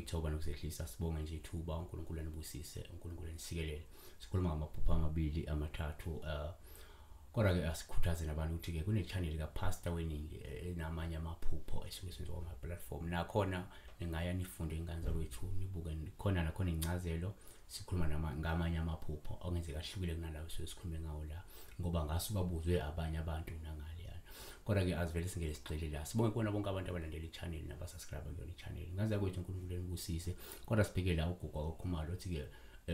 Ngokuyithoba nokuzehlisa sibonge nje ithuba. UNkulunkulu anibusise, uNkulunkulu anisikelele. Sikhuluma ngamaphupho amabili, amathathu, kodwa-ke asikhuthaze nabantu ukuthi-ke kune-channel kaPastor Weningi enamanye amaphupho esuke senziwa kwama-platform, nakhona ningaya nifunde, ingane zakwethu, nibuke khona, nakhona incazelo. Sikhuluma ngamanye amaphupho okungenzeka ahlukile kunalawo esuke sikhulume ngawo la, ngoba ngasuka buzwe abanye abantu nangaleyana. Kodwa-ke asivele singene sigxile la. Sibonge kubona bonke abantu abalandela i-channel nabasubscribe kuyona i-channel. Ngane zakwethu, uNkulunkulu enibusise. Kodwa sibheke la uGugu wakwaKhumalo othi-ke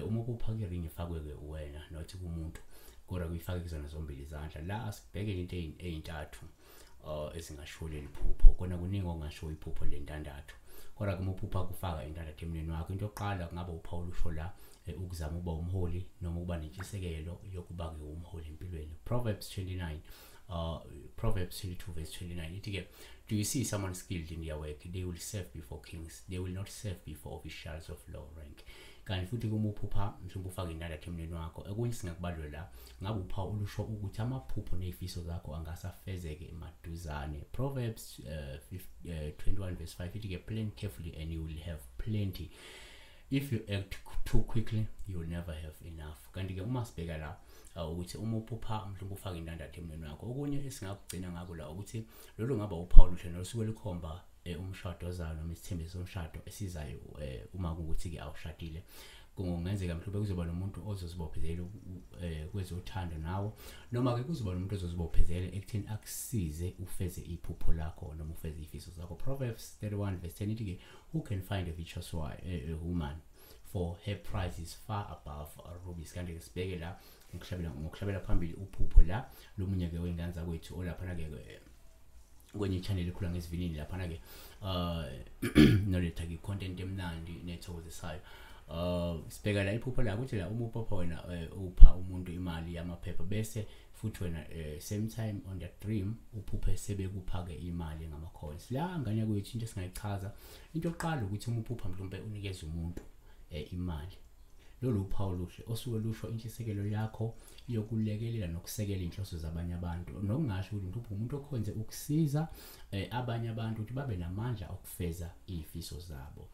uma uphupha iringi ifakwe-ke wena nothi kumuntu, kodwa kuyifake kuzona zombili izandla. La asibheke into ey'ntathu ezingashiwo leli phupho. Kona kuningi okungashiwo iphupho lendandatho, kodwa kuma uphupha kufaka indandatho emnweni wakho, into yokuqala kungaba uphawu olusho la ukuzama ukuba umholi noma ukuba nentshisekelo yokuba-ke umholi empilweni. Proverbs 29, Proverbs 22 verse 29 ithi-ke, "Do you see someone skilled in their work? They will serve before kings, they will not serve before officials of low rank." Kanti futhi uma uphupha mhlawumbe ufake indandatho emnweni wakho, okunye singakubalula la ngabe uphawu olusho ukuthi amaphupho ney'fiso zakho angasafezeke maduzane. Proverbs 21 verse 5 ithi-ke, "Plan carefully and you will have plenty. If you act too quickly, you will never have enough." Kanti-ke uma sibheka la ukuthi uma uphupha mhlawumbe ufake indandatho emnweni wakho, okunye esingakugcina ngako la ukuthi lolu ngaba uphawu oluhle nolusuke lukhomba umshado ozayo noma isithembiso somshado esizayo. Uma kuwukuthi-ke awushadile, kungenzeka mhlawumbe kuzoba nomuntu ozozibophezela kwezothando nawo, noma-ke kuzoba nomuntu ozozibophezela ekutheni akusize ufeze iphupho lakho noma ufeze iy'fiso zakho. Proverbs 31 verse 10 ithi-ke, "Who can find a virtuous woman? For her price is far above rubies." Kanti-ke sibheke la ngokuhlabela phambili uphupho la lomunye-ke wey'ngane zakwethu olaphana-ke kwenye i-channel ekhula ngesivinini laphana-ke, noletha-ke i-content emnandi nethokozisayo. Sibheka la iphupho la ukuthi la uma uphupha wena upha umuntu imali yamaphepha, bese futhi wena same time on the dream uphuphe sebekupha-ke imali ngama-coins la, ngane yakwethu, into esingayichaza, into yokuqala ukuthi uma uphupha mhlawumbe unikeza umuntu imali, lolu uphawu oluhle osuke lusho intshisekelo yakho yokulekelela nokusekela iy'nhloso zabanye abantu, nokungasho ukuthi mhlawumbe umuntu okhonze ukusiza abanye abantu ukuthi babe namandla okufeza iy'fiso zabo.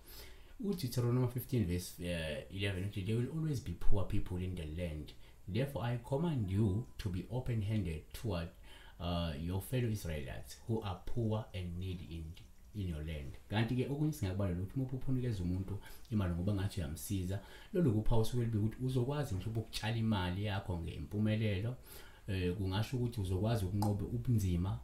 UDeuteronomy 15 verse 11 uthi, "There will always be poor people in the land. Therefore I command you to be open-handed toward your fellow Israelites who are poor and needy in your land." Kanti-ke okunye singakubalula ukuthi uma uphupha unikeza umuntu imali ngoba ngathi uyamsiza, lolu kuphawu usuke libika ukuthi uzokwazi mhlawumbe ukutshala imali yakho ngempumelelo. Kungasho ukuthi uzokwazi ukunqoba ubunzima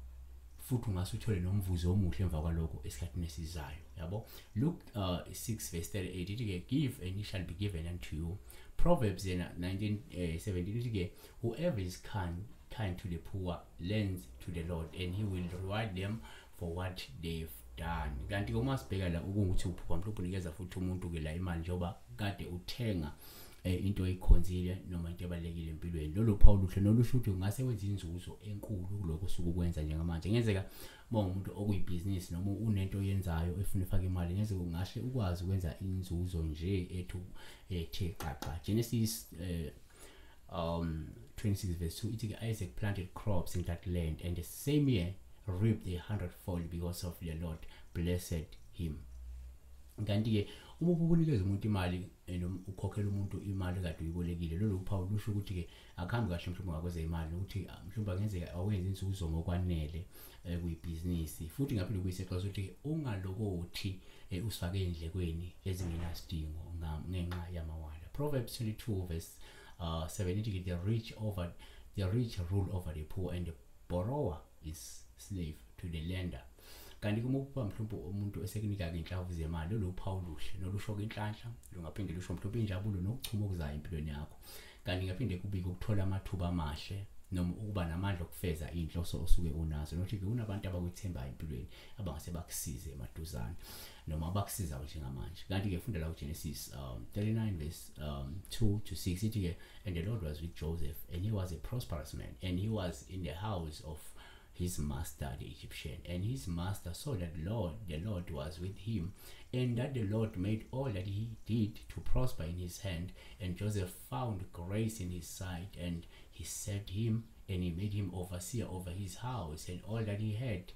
futhi ungase uthole nomvuzo omuhle emva kwalokho esikhathini esizayo, yabo. Luke 6 verse 38 ithi-ke, "Give and it shall be given unto you." Proverbs yena 19 17 ithi-ke, "Whoever is kind to the poor lends to the Lord, and he will reward them for what they've done." Kanti-ke uma sibheka la ukungukuthi uphupha mhlawumbe unikeza futhi umuntu-ke la imali njengoba kade uthenga into oyikhonzile noma into ebalulekile empilweni, lolu phawu luhle nolusho ukuthi ungase wenze inzuzo enkulu kulokho osuke ukwenza njengamanje. Kungenzeka uma umuntu okuyibhizinisi noma unento oyenzayo efuna ifake imali, ngenzeka ungahle ukwazi ukwenza inzuzo nje ethu ethe xaxa. Genesis 26 verse 2 ithi, "Isaac planted crops in that land and the same year reaped a hundredfold because of the Lord blessed him." Kanti-ke uma unikeza umuntu imali noma ukhokhela umuntu imali kade uyibolekile, lolu uphawu lusho ukuthi-ke akuhambi kahle mhlawumbe ngakwezeyimali, nokuthi mhlawumbe angenzeka awenzi inzuzo ngokwanele kuyibhizinisi. Futhi ngaphinde kuyisexwayiso ukuthi ungalokothi usifake ey'ndlekweni ezingenasidingo ngenxa yamawala. Proverbs 22 verse 7 ithi, "The rich rule over the poor, and the borrower is slave to the lender." Kanti uma uphupha mhlawumbe umuntu esekunika-ke inhlamvu zemali, lolu uphawu luhle nolusho-ke inhlanhla, lungaphinde lusho mhlawumbe injabulo nokuchuma okuzayo empilweni yakho. Kanti ngaphinde kubike ukuthola amathuba amahle noma ukuba namandla okufeza iy'nhloso osuke unazo, nokuthi-ke kunabantu abakwethembayo empilweni abangase bakusize emaduzane noma abakusizayo njengamanje. Kanti-ke funda la kuGenesis 39 verse 2 to 6 ithi-ke, "And the Lord was with Joseph, and he was a prosperous man, and he was in the house of his master the Egyptian. And his master saw that the Lord was with him, and that the Lord made all that he did to prosper in his hand. And Joseph found grace in his sight, and he served him, and he made him overseer over his house, and all that he had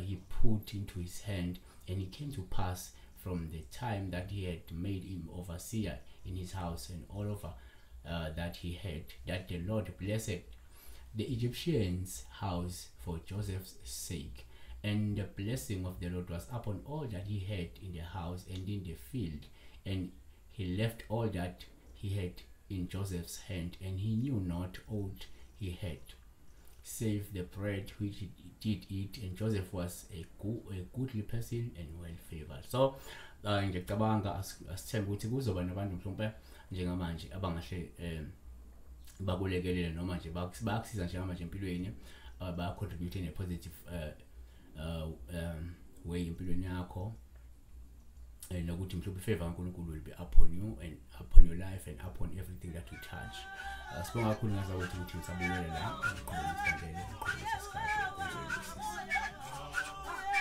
he put into his hand. And it came to pass from the time that he had made him overseer in his house and all over that he had, that the Lord blessed the Egyptians' house for Joseph's sake. And the blessing of the Lord was upon all that he had in the house and in the field. And he left all that he had in Joseph's hand, and he knew not aught he had, save the bread which he did eat. And Joseph was a goodly person and well favored. So ngiyacabanga asithembe ukuthi kuzoba nabantu mhlawumbe njengamanje abangahle bakulekelele noma nje bakusiza njengamanje empilweni, ba-contribute in a positive way empilweni yakho, nokuthi mhlawumbe ifavor kaNkulunkulu will be upon you and upon your life and upon everything that you touch. Sibonga kakhulu ngaza ukuthi ngisabukele la, ngiqhubeke ngisibandele, ngiqhubeke ngisubscribe.